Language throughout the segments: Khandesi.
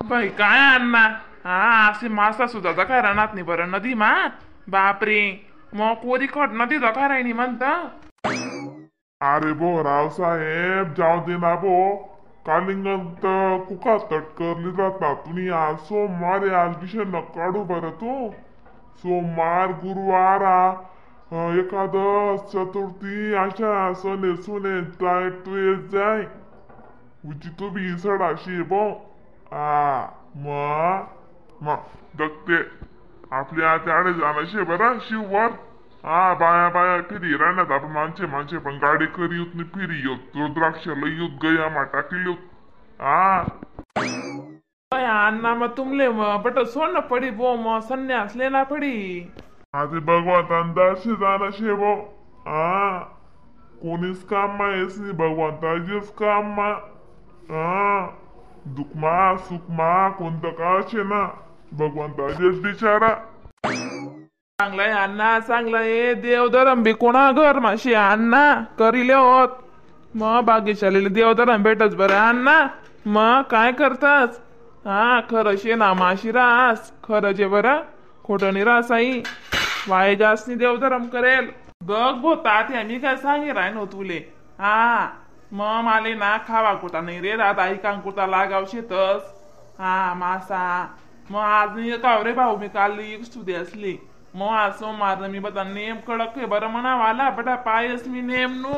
बाई काय अण्णा, हा असे मासा सुद्धा काय राहणार नाही बरं नदी मा. बापरे, मग कोरी खट नदी काय राहिनी म्हणता. अरे बो रावसाहेब जाऊ दे ना बो, कालिंगन तर कुका तटकरली जातात. तुम्ही आज सोमवार आज विषय न काढू बरं तू. सोमवार गुरुवार एकादश चतुर्थी अशा सने सुने जाय तू येत जाय उची तू बी सडाशी बो. हा मग दगते आपल्या त्याडे जाण्याशी बरं शिववर. हा बाया बाया फिरी राहण्यात आपण माणसे माणसे पण गाडी करी येत नाही फिरी येत रुद्राक्ष लई येत गया मा टाकली. हा अण्णा मग तुमले बट सोन पडी बो, मग संन्यास लेना पडी. हा ते भगवंतान दर्शी जाणं शे बो. हा कोणीच काम मा येस नाही, भगवंताचीच काम मा. हा दुखमा सुखमा कोणतं का शे ना भगवंताचेच बिचारा. चांगलाय अण्णा, चांगलाय. देवधरम बी कोणा घर माशी अण्णा करिले होत, मग भाग्यशालीला देवधरम भेटच बरं अण्णा. मग काय करतास? हा खरं शे ना माशी रास, खरं जे बरं खोटं नाही रास आई. वाय जास्त देवधरम करेल बघ भो तात्या, मी काय सांगे राय नो तुले. हा मग माले ना खावा कुठा नाही रे दादा, ऐकां कुठा लागाव शेतस. हा मासा मग आज नाही का रे भाऊ, मी काल एक सुदे असली. मग आज सोमवार मी बता नेम कडक आहे बरं म्हणावाला बटा पायस मी नेम नु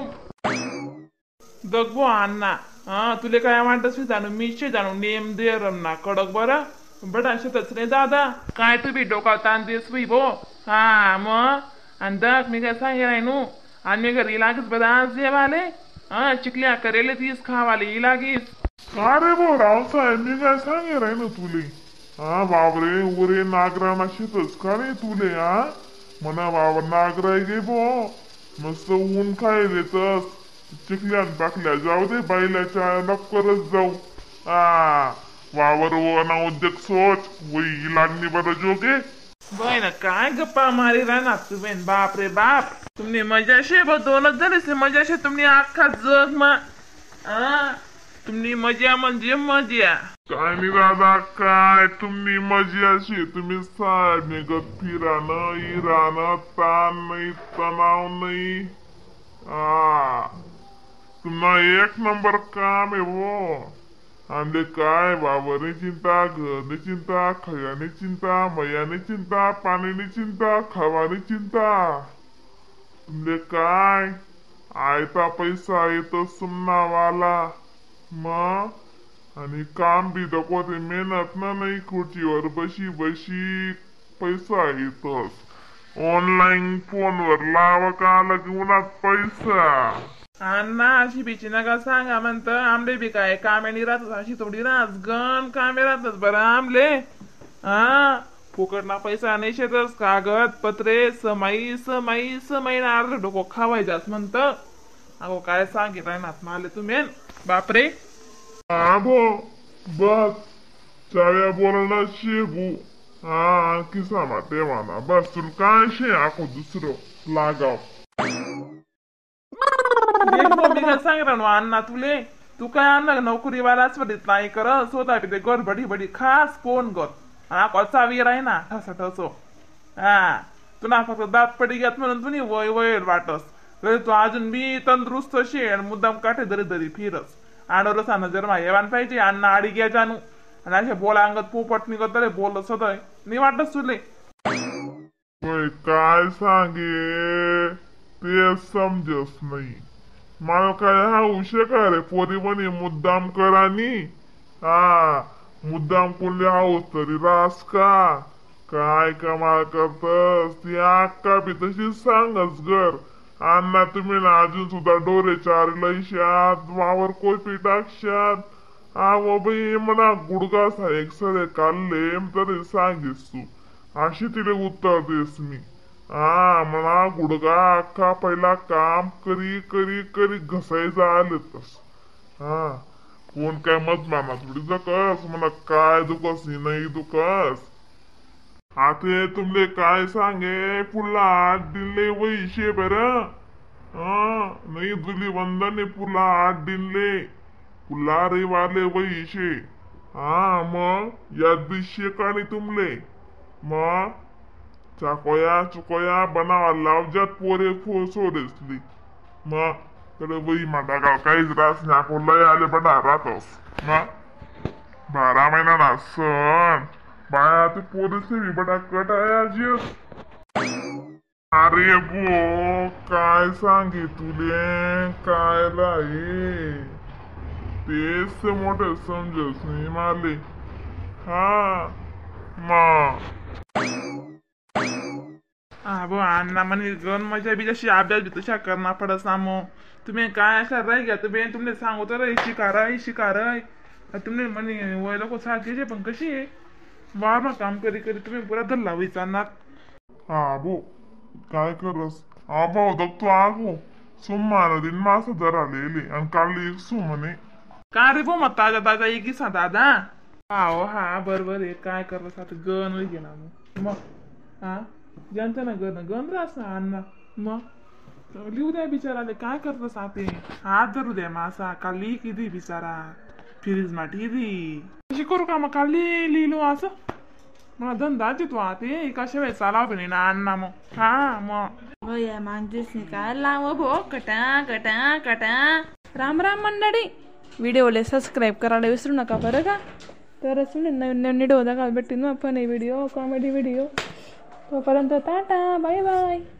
दगबो अण्णा. हा तुले काय वाटत जाणू मी शे जाणू नेम दे रमना कडक बरं बटा शेतच रे दादा. काय तू बी डोका ताण देस भो. हा मग आणि दग मी काय सांगे नाही नू, आणि मी घरी लागीच बरं आज जेवाले. हा चिकल्या करेले तीच खावाले लागीच. का रे भो रावसाहेब मी काय सांगे राय ना तुले. हा बापरे उरे नागराना शेतच का रे तुले. हा म्हणा बाबा नागराय गे भो, मस्त ऊन खायले तस चिकल्या बाकल्या जाऊ दे बैलाच्या लवकरच जाऊ. हा वावर ना उद्योग सोच वही लागणी बरं जोगे. बाय ना काय गप्पा मारी राहणार तू बेन. बाप रे बाप, तुमने मजा शे बा दोनच झालीस मजा शे तुमने अख्खा जग मा. तुमनी मजा म्हणजे मजा. काय नाही दादा काय तुम्ही मजा अशी, तुम्ही साहेब निघत फिरानं इराणं ताण नाही तणाव नाही. हा तुम्हाला एक नंबर काम आहे हो. आमले काय वावरनी चिंता, घरनी चिंता, खयानी चिंता, मयानी चिंता, पाणीनी चिंता, खावानी चिंता. तुमले काय आयता पैसा येतो सुमनावाला मग. आणि काम बी दखवते मेहनत ना नाही, खुर्चीवर बशी बशी पैसा येतोस. ऑनलाईन फोनवर लावा का आला की उन्हात पैसा. अण्णा अशी बीची नका सांगा म्हणतं, आमले बी काय कामे नाही राहतच अशी थोडी रास गण कामे राहतच बरं आमले. हा फुकटना पैसा नाही शेतच, कागद पत्रे समाई समाई समाई ना अर्ध डोको खावायच्याच म्हणतं. अगो काय सांगितलं ना माले तुम्ही बापरे. हा भो बस चाव्या बोलायला शेबू. हा किसा मा तेव्हा बस तुला काय शे आखो दुसरं लागाव. सांग ना अण्णा तुले, तू काय अण्णा नोकरीवालाच वडीत नाही कर स्वतः ते घर बडी बडी खास फोन कर. हा कसा वीर आहे ना ठस ठसो. हा तुला फक्त दात पडी घेत म्हणून तुम्ही वय वय वाटस तरी तू अजून बी तंदुरुस्त शे मुद्दाम काठे दरी दरी फिरस. आणवलं नजर मा येवान पाहिजे अण्णा आडी घ्या जाणू आणि असे बोला अंगात पोपट निघत रे बोलत सदय नाही वाटत तुले. काय सांगे ते समजस नाही मला. काय हा उशे का रे पोरी म्हणे मुद्दाम करानी. हा मुद्दाम कोणले हाऊस तरी रास का काय कमाल करतस. ती अक्का बी तशीच सांगस घर. अण्णा तुम्ही ना अजून सुद्धा डोरे चार लईशात वावर कोपी टाकशात. हा बाई म्हणा गुडगा साहेब सरे काढले तरी सांगेस तू अशी तिला उत्तर देस मी. हा म्हणा गुडगा अख्खा पहिला काम करी करी करी घसायचं आलं तस. हा कोण काय मत माना थोडी जकस म्हणा काय दुखस नाही दुखस. आता तुमले काय सांगे पुला 8 दिनले वैशे बरं. हा नाही धुलीवंदन पुला 8 दिनले पुला रविवारले वैशे. हा मग यात बी शेकाणी तुमले मग चाकोया चुकोया बनावा लावजात पोरे सोरेसली मग तर वही माटा गाव काहीच रास नाही लय आले बना राहतोस मग 12 महिना ना सण बाया ते पोरेसली बी बडा कटाया जीव. अरे बो काय सांगे तुले काय लाई तेच मोठं समजस नाही मारले. हा मग हा बो अण्णा म्हणे गण मजा बी जशी अभ्यास बी तशा करणार पडस ना मग तुम्ही काय अशा राही घ्या तुम्ही तुमने सांगू तर शिकाराय शिकाराय तुमने म्हणे वय लोक सारखीचे पण कशी आहे वार काम करी करी तुम्ही पुरा धरला विचारणार. हा बो काय करस हा भाऊ दगतो आगो सोमवार दिन मासा जरा लिहिले आणि काल एक सु म्हणे का रे बो मग ताजा ताजा एक दादा. हा हो हा बरोबर आहे काय करस आता गण होई ना मग मग हा जनता ना गण गण रास ना अण्णा मग लिहू द्या बिचाराले काय करतस आते हात धरू द्या मासा का ली किती बिचारा फ्रीज मा दी अशी करू का मग का लिहिलो असं मला धंदाच येतो आते एका शिवाय चालाव नाही ना अण्णा मग. हा मग या माणूसनी काय लाव भो कटा कटा कटा. राम राम मंडळी, व्हिडिओला सबस्क्राईब करायला विसरू नका बरं का. तरच नवीन नवीन व्हिडिओ दाखवायला भेटतील मग पण हे video comedy video. तोपर्यंत tata bye bye.